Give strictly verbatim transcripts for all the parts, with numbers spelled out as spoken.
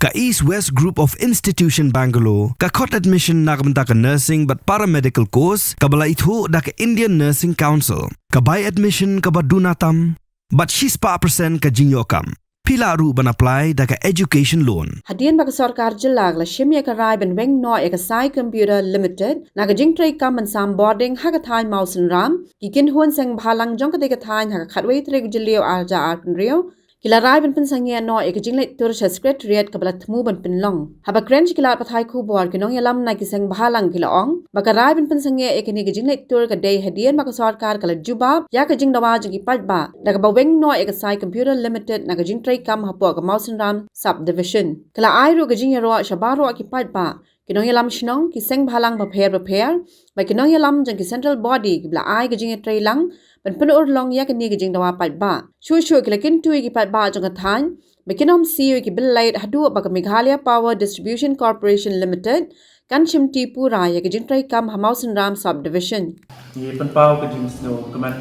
Ka East West Group of Institution Bangalore ka khot admission na ka bynta ka nursing bad paramedical course kaba la ithuh da ka Indian Nursing Council. Ka bai admission kaba duna tam bad shispah percent ka jingïoh kam. Phi lah ruh ban apply da ka education loan. Hadien ba ka sorkar jylla ka la shim ïa ka rai ban weng noh ïa ka Sai Computer Limited na ka jingtrei kam ban sam bording ha ka thaiñ Mawsynram, ki kynhun seng bhalang jong katei ka thaiñ ha ka khatwei tarik u Jylliew arhajar arphew hynriew ki la rai ban pynsangeh noh ïa ka jingleit tur sha Secretariat kaba la thmu ban pynlong. Haba kren sha ki lad pathai khubor, ki nongïalam na ki seng bhalang ki la ong ba ka rai ban pynsangeh ïa kane ka jingleit tur ka dei hadien ba ka sorkar ka la jubab ïa ka jingdawa jong ki paidbah da kaba weng noh ïa ka Sai Computer Limited na ka jingtrei kam hapoh ka Mawsynram Subdivision. Ka la ai ruh ka jingïaroh sha baroh ki paidbah, ki nongïalam shnong, ki seng bhalang bapher bapher bad ki nongïalam jong ki central body kiba la ai ka jingïatreilang ban pynurlong ïa kane ka jingdawa paidbah. Shuh shuh ki la kyntu ïa ki paidbah jong ka thaiñ ba kin ym siew ïa ki bill leit haduh ba ka Meghalaya Power Distribution Corporation Limited kan shimti pura ïa ka jingtrei kam ha Mawsynram Subdivision. Ngi pynpaw ka jingsngewkmen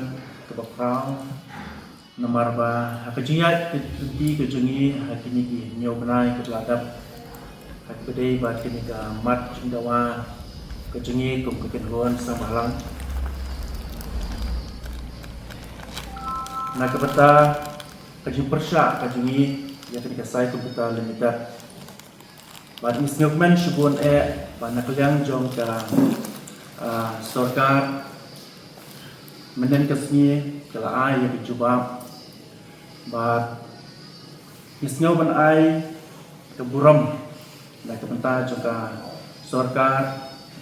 kaba khraw namar ba ha ka jingïaid lynti ka jong ngi ha kine ki hynñiew bnai kiba la dep, ha kaba ïadei bad kane ka mat jingdawa ka jong ngi kum ka kynhun seng bhalang, na ka bynta ka jingpyrshah ka jong ngi ïa kane ka Sai Computer Limited. Bad ngi sngewkmen shibun eh ba na ka liang jong ka, ah, sorkar mynhynnin ka sngi ka la ai ïa ka jubab. Bad ngi sngew ban ai ka burom na ka bynta jong ka sorkar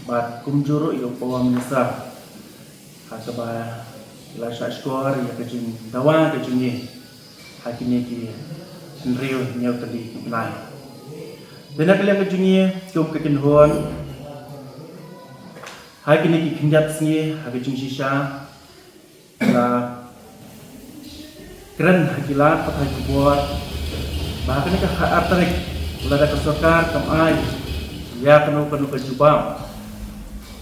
bad kumjuh ruh ïa u Power Minister ha kaba la shah shkor ïa ka jingdawa ka jong ngi ha kine ki hynriew hynñiew tylli ki bnai. Te na ka liang ka jong ngi kum ka kynhun, ha kine ki khyndiat sngi ha ka jingshisha la kren ha ki lad pathai khubor ba ha kane ka khatar tarik, lada ka sorkar kam ai ïa kano kano ka jubab,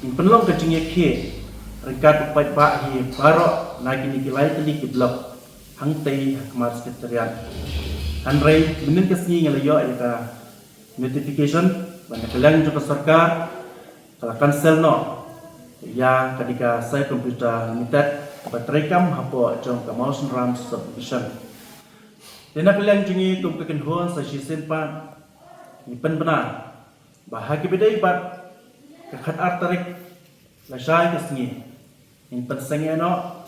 ngin pynlong ka jingïakhih ryngkat u paidbah hi baroh na kine ki lai tylli ki block hangtei ha khmat Secretariat. Hynrei mynhynnin ka sngi ngi la ïoh ïa ka notification ba na ka liang jong ka sorkar ka la cancel noh ïa kane ka Sai Computer Limited kaba trei kam hapoh jong ka Mawsynram Subdivision. Te na ka liang jong ngi kum ka kynhun sa shisien pat ngi pynbna ba ha kaba ïadei bad ka khatar tarik lashai ka sngi ngin pynsangeh noh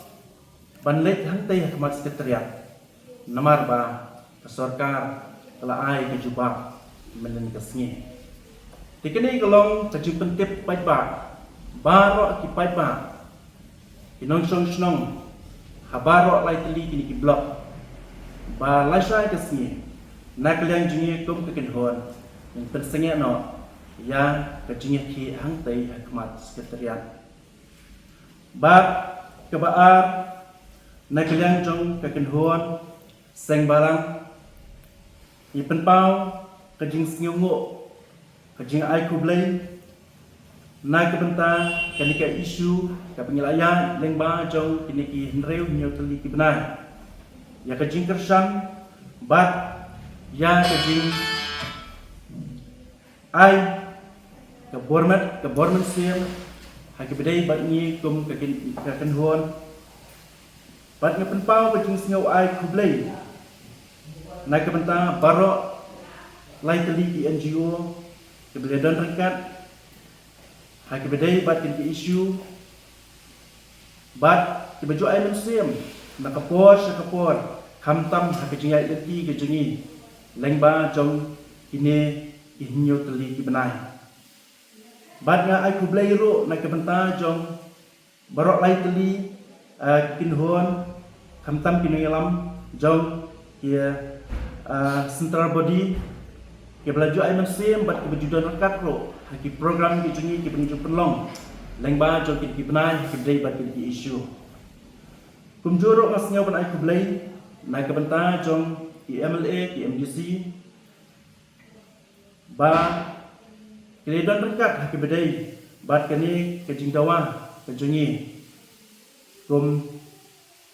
ban leit hangtei ha khmat Secretariat namar ba ka sorkar ka la ai ka jubab mynhynnin ka sngi. Te kane ka long ka jingpyntip paidbah, baroh ki paidbah, ki nongshong shnong ha baroh lai tylli kine ki block ba lashai ka sngi na ka liang jong ngi kum ka kynhun ngin pynsangeh noh ïa ka jingïakhih hangtei ha khmat Secretariat. Bad kaba ar, na ka liang jong ka kynhun seng bhalang, ngi pynpaw ka jingsngewnguh, ka jingai khublei na ka bynta kane ka issue kaba ngi la ïaid lyngba jong kine ki hynriew hynñiew tylli ki bnai ïa ka jingkyrshan bad ïa ka jing ai ka bor met, ka bor mynsiem ha kaba ïadei bad ngi kum ka kyn-, ka kynhun. Bad nga pynpaw ka jingsngew ai khublei na ka bynta baroh lai tylli ki N G O kiba la don ryngkat ha kaba ïadei bad kine ki issue. Bad kiba ju ai mynsiem na ka por sha ka por, khamtam ha ka jingïaid lynti ka jong ngi lyngba jong kine ki hynñiew tylli ki bnai. Bad nga ai khublei ruh na ka bynta jong baroh lai tylli, eh, ki kynhun, khamtam ki nongïalam jong ki, eh, central body, kiba la ju ai mynsiem bad kiba ju don ryngkat ruh ha ki program ki jong ngi kiba ngi ju pynlong lyngba jong kine ki bnai ha kaba ïadei bad kine ki issue. Kumjuh ruh nga sngew ban ai khublei na ka bynta jong ki M L A, ki M D C, ba ki la don ryngkat ha kaba ïadei bad kane ka jingdawa ka jong ngi kum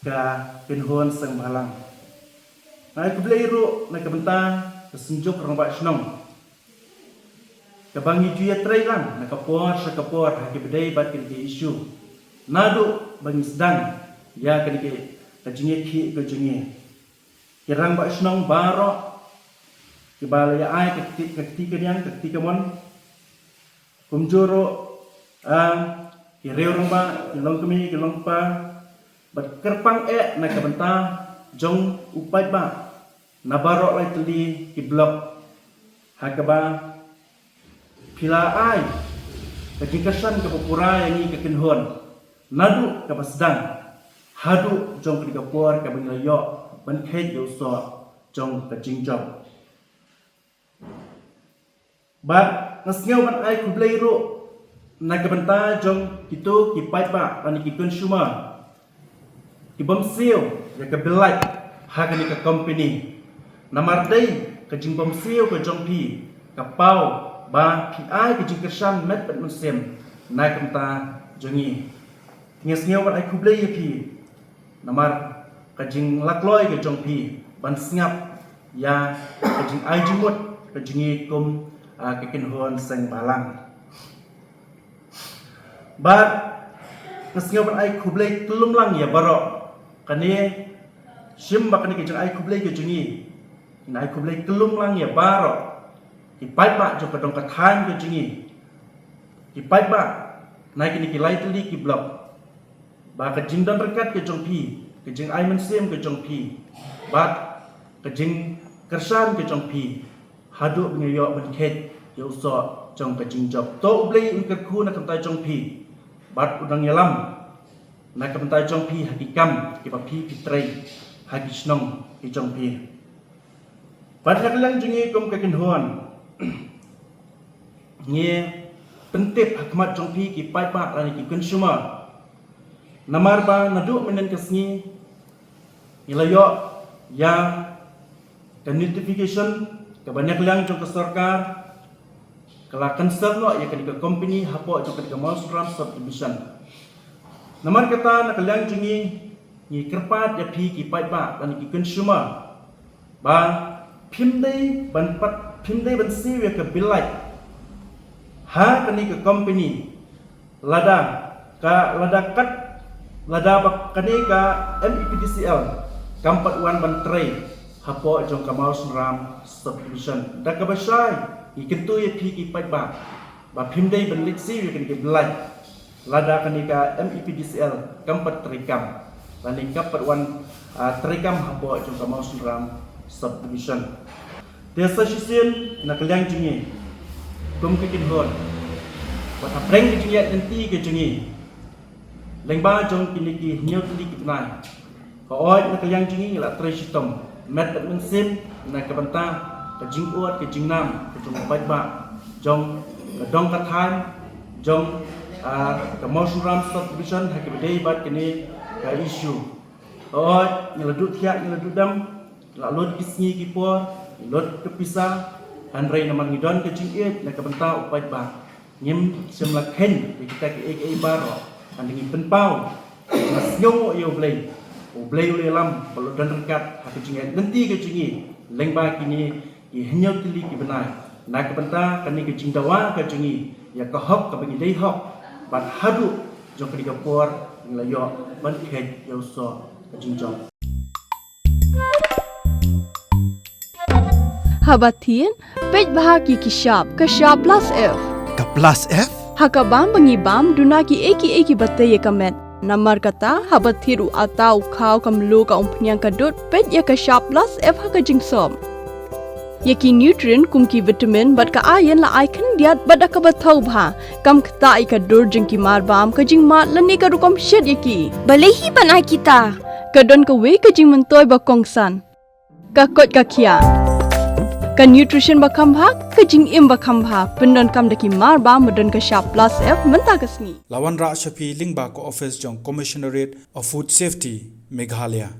ka kynhun seng bhalang. Nga ai khublei ruh na ka bynta ka Synjuk Rangbah Shnong kaba ngi ju ïatrei lang na ka por sha ka por ha kiba dei bad kine ki issue. Naduh ba ngi sdang ïa kine ki, ka jingïakhih ka jong ngi, ki rangbah shnong baroh kiba la ïa ai ka kti, ka kti ka niang, ka kti ka mon, kumjuh ruh, ah, ki riew rangbah, ki longkmie, ki longkpa, bad kyrpang eh na ka bynta jong u paidbah na baroh lai tylli ki block, ha kaba phi la ai ka jingkyrshan kaba pura ïa ngi ka kynhun, naduh kaba sdang haduh jong kane ka por kaba ngi la ïoh ban kheit ïa u soh jong ka jingjop. Bad nga sngew ban ai khublei ruh na ka bynta jong kito ki paidbah lane ki consumer ki bym siew ïa ka bill light ha kane ka company. Namar dei ka jingbym siew ka jong phi ka paw ba phi ai ka jingkyrshan met bad mynsiem na ka bynta jong ngi. Nga sngew ban ai khublei ïa phi namar ka jinglakloi ka jong phi ban sngap ïa ka jingai jingmut ka jong ngi kum, ah, ka kynhun seng balang. Bad nga sngew ban ai khublei kyllum lang ïa baroh. Kane, shim ba kane ka jingai khublei ka jong ngi, ngi ai khublei kyllum lang ïa baroh ki paidbah jong ka dong ka thaiñ ka jong ngi, ki paidbah na kine ki lai tylli ki block, ba ka jingdon ryngkat ka jong phi, ka jingai mynsiem ka jong phi, bad ka jingkyrshan ka jong phi, haduh ba ngi ïoh ban kheit ïa u soh jong ka jingjop. To U Blei un kyrkhu na ka bynta jong phi bad un nang ïalam na ka bynta jong phi ha ki kam kiba phi phi trei ha ki shnong ki jong phi. Bad na ka liang jong ngi kum ka kynhun, ngi pyntip ha khmat jong phi ki paidbah lane ki consumer. Namar ba naduh mynnin ka sngi ngi la ïoh ïa ka notification kaba na ka liang jong ka sorkar ka la cancel noh ïa kane ka company hapoh jong kane ka Mawsynram subdivision. Namar kata na ka liang jong ngi, ngi kyrpad ïa phi ki paidbah lane ki consumer ba phim dei ban pat, phim dei ban siew ïa ka bill light ha kane ka company lada ka, lada kat, lada ba kane ka M E P D C L kam pat wan ban trei hapoh jong ka Mawsynram subdivision. Da kaba shai ngi kyntu ïa phi ki paidbah ba phim dei ban leit siew ïa kane ka bill light lada kane ka M E P D C L kam pat trei kam lane kam pat wan, ah, trei kam hapoh jong ka Mawsynram subdivision. Te sa shisien na ka liang jong ngi kum ka kynhun, bad hapdeng ka jingïaid lynti ka jong ngi lyngba jong kine ki hynñiew tylli ki bnai, ka oid na ka liang jong ngi la trei shitom met bad mynsiem na ka bynta ka jingud ka jingnam ka jong u paidbah jong ka dong ka thaiñ jong, ah, ka Mawsynram subdivision ha kaba dei bad kane ka issue. Ka oid ngi la duh thiah, ngi la duh dem, la lut ki sngi ki por, ngi lut ka pisa, hynrei namar ngi don ka jingïeit na ka bynta u paidbah, ngim shym la kheiñ ïa kita kiei kiei baroh. Hynrei ngi pynpaw, ngi sngewnguh ïa U Blei, U Blei u la ïalam bad u la don ryngkat ha ka jingïaid lynti ka jong ngi lyngba kine ki hynñiew tylli ki bnai na ka bynta kane ka jingdawa ka jong ngi ïa ka hok kaba ngi dei hok. Bad haduh jong kane ka por ngi la ïoh ban kheit ïa u soh ka jingjop. Haba thied, peit bha ïa ki shap, ka shap plus F. Ka plus F? Ha ka bam ba ngi bam, duna kiei kiei kiba tei ïa ka met. Namar kata, haba thied u atta, u khaw, ka mluh, ka umphniang, ka dud, peit ïa ka shap plus F ha ka jingsop. Ïa ki nutrient kum ki vitamin bad ka iron la ai khyndiat bad da kaba thaw bha. Kam ktah ïa ka dur jong ki marbam, ka jingmad lane ka rukom shet ïa ki. Balei hi ban ai kita? Ka don kawei ka jingmyntoi ba kongsan. Ka koit ka khiah. Ka nutrition ba kham bha, ka jingim ba kham bha. Pyndonkam da ki marbam ba don ka shap plus F mynta ka sngi. La wanrah sha phi lyngba ka office jong Commissionerate of Food Safety, Meghalaya.